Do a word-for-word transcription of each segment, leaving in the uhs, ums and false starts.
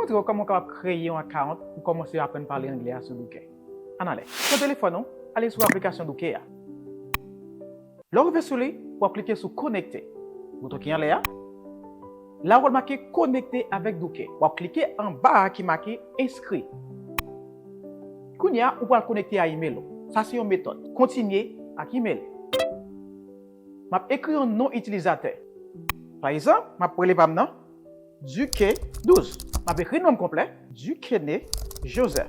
Montre w kòman w kapab kreye yon account pou kòmanse aprann pale anglè a sou Duke. Ann ale. Pran telefòn ou, ale sou aplikasyon Duke a. Lè w rive sou li, w ap klike sou konekte. Bouton ki anlè a. La w pral make konekte avèk Duke. W ap klike anba a ki make enskri. Kounye a, ou pral konekte a imèl ou. Sa se yon metòd. Kontinye ak imèl. M ap ekri yon non itilizatè. Pa egzanp, m ap rele pa m nan Duke douz. M ap ekri non m konplè, Dukene Joseph.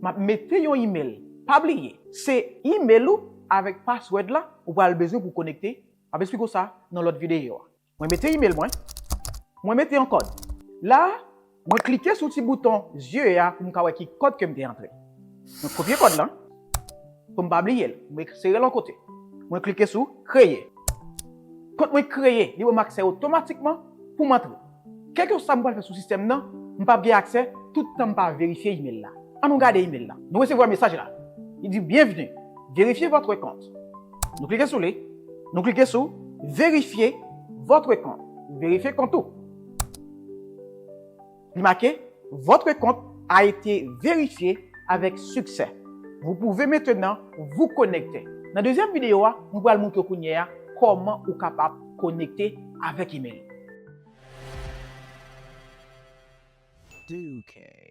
M ap mete yon imèl. Pa bliye, se imèl ou avèk password la ou pral bezwen pou konekte. M ap eksplike w sa nan lòt videyo a. Mwen mete imèl mwen. Mwen mete yon kòd. La, mwen klike sou ti bouton zye a pou m ka wè ki kòd ke m te antre. Mwen kopye kòd lan pou m pa bliye l. Mwen sere l yon kote. Mwen klike sou kreye. Kòd mwen kreye, li ban m aksè otomatikman pou m antre. Kèlkeswa sa m pral fè sou sistèm nan, m p ap gen aksè toutan m pa verifye imèl la. Ann nou gade imèl la. Nou resevwa mesaj la. Li di, bienvenue. Vérifiez votre compte. Nou klike sou li. Nou klike sou vérifier votre compte. Verifye kont ou. Li make, votre compte a été vérifié avec succès. Vous pouvez maintenant vous connecter. Nan dezyèm videyo a, nou pral montre w kounye a kòman ou kapab konekte avèk imèl. Duke.